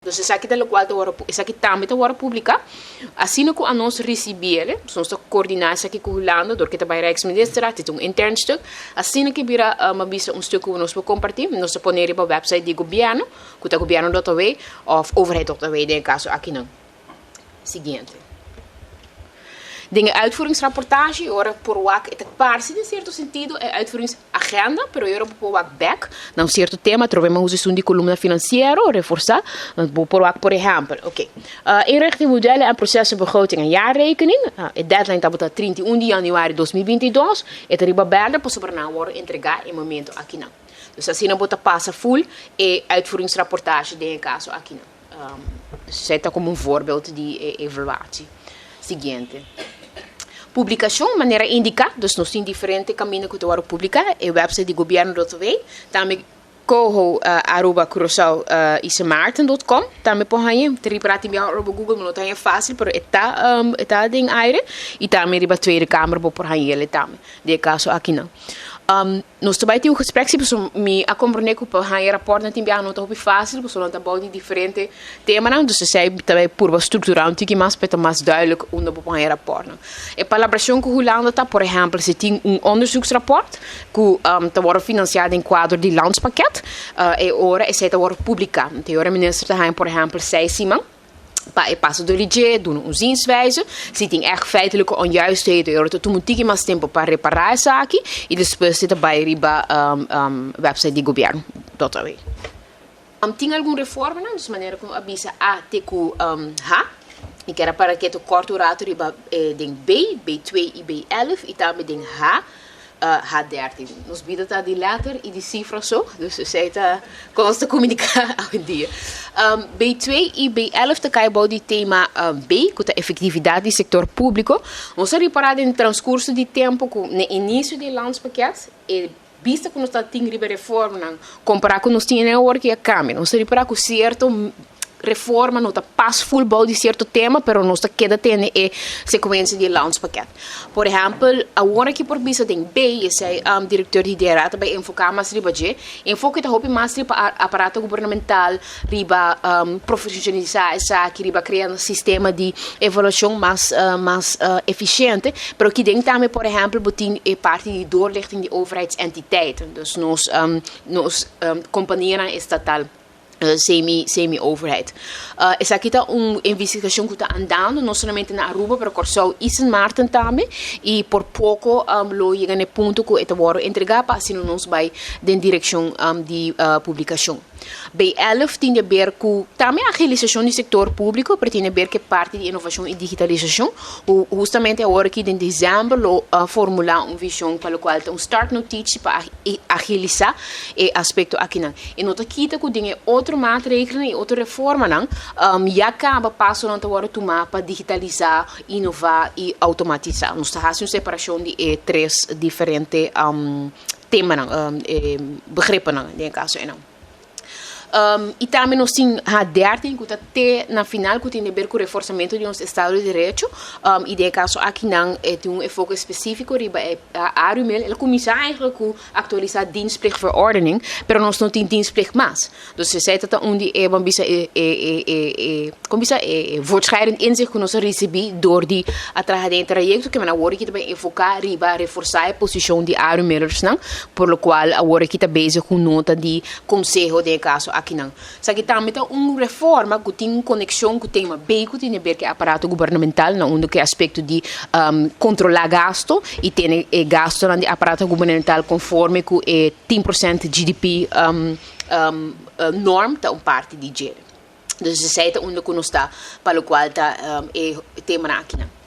Dus esaki ta loke ta wordo, esaki tambe ta wordo publica. Asina cu nos ricibi, nos ta coordina esaki cu Hulanda, door cu ta bij Rijksministerraad, dit un intern stuk. Asina cu bira bisa un stuk cu nos por comparti, nos ta pone riba website di gobierno, cu ta gobierno.aw of overheid.aw den caso aki nan. Siguiente. Den uitvoeringsrapportage, ora por wak, e parce den cierto sentido, e uitvoeringsagenda, pero ora por wak back na un cierto tema, trobemos uso di columna financiero, reforsa, por wak, por ehempel, oké. Inrichting modellen en processen begroting en jaarrekening. E deadline ta 31 di januari 2022. E ta riba berde, pa nan wordo entrega e momento aki nan. Dus asina bo ta pasa full e uitvoeringsrapportage den caso aki nan. Dus ta como un voorbeeld di evaluatie. Siguiente. Publicacion, manera indica, dus nos tin diferente caminda cu ta publica, e website di gobierno.aw, tambe coho Aruba Curaçao y Maarten.com, tambe por haña, tri prati riba Google, no ta facil, pero e ta den aire, y tambe riba Tweede Kamer por haña tambe, den caso aki nan. Nos tambe tin un gesprek, si mi a comprende cu pa haña rapport nan tin no ta facil, pasobra nan ta bou di diferente tema nan, dus esey tambe por structura un tiki mas pa mas duidelijk unda por haña rapport nan. E palabracion cu Hulanda ta, por ehempel, si tin un onderzoeksrapport cu ta wordo financia den cuadro di landspakket, e ora esey ta wordo publica. E ora minister ta, por ehempel, 6 siman pa e pasa door di doen een zienswijze. Si tin echt feitelijke onjuistheden, e ta tuma un tiki mas tempo pa repara esaki y despues ta bay riba website di gobierno. Dat alweer. Tin algun reforma, no? Dus manera cu a bisa A te cu H. Ik kier para cu e korto rato riba den B, B2 y B11 y tambe den H. H13. Nos bida ta di letter y di cifra so, dus esey ta con nos ta comunica awendia. B2 y B11 ta cay di tema B, cu ta efectividad di sector publico. Nos a ripara den transcurso di tempo, cu na inicio di landspakket, e bista cu nos tin riba reforma, compara cu nos tin awor cu a cambia. Nos a ripara cu cierto reforma no ta pas full bou di cierto tema, pero nos ta keda tene e secuencia di landspakket. Por ehempel, awor cu por bisa den B, esey director di DRA tambe enfoca mas riba dje, enfoke ta hopi mas riba aparato gubernamental, riba profesionalisa esaki, riba crea un sistema di evaluacion mas eficiente, pero cu den tambe, por ehempel, bo tin e parti di doorlichting di overheidsentiteiten, dus nos compania estatal semi-overheid. Esaki ta un investigacion cu ta andando, no solamente na Aruba, pero Corsou y Sint Maarten tambe, y por poco lo yega na punto cu ta wordo entrega pa asina nos bay den direccion di publicacion. B11 tin di haber cu tambe agilisacion di sector publico, pero tin di haber cu parti di inovacion y digitalisacion. Justamente awor aki den december lo formula un vision pa loke ta un startnotitie pa agilisa e aspecto aki nan. Y no ta kita cu tin otro maatregelen y otro reforma nan, ya caba paso nan ta wordo tuma pa digitalisa, inova y automatisa. Nos ta haciendo un separacion di tres diferente tema nan, begrippen nan, den caso nan. Y tambe nos tin H13, cu ta te na final, cu tin di haber cu reforsamento di nos Estado di Derecho. Y den caso aki nan tin un enfoke specifico riba e ARUML. El a cuminsa eigenlijk cu actualisa dienstplichtverordening, pero nos no tin dienstplicht mas. Dus esey ta un di e bisa e con bisa e voortschrijdend inzicht cu nos a ricibi door di a traha den trayecto cu awor aki tambe enfoca riba reforsa e posicion di ARUMLers nan, por lo cual awor aki ta bezig cu nota di conseho den caso aki nan. Esaki tambe ta un reforma cu tin conexion cu tema B, cu tin di haber cu aparato gubernamental, na unda cu aspecto di controla gasto y tin gasto di aparato gubernamental conforme cu e 10% GDP norm ta un parti di dje. Dus esey ta unda cu nos ta pa loke ta e tema aki nan.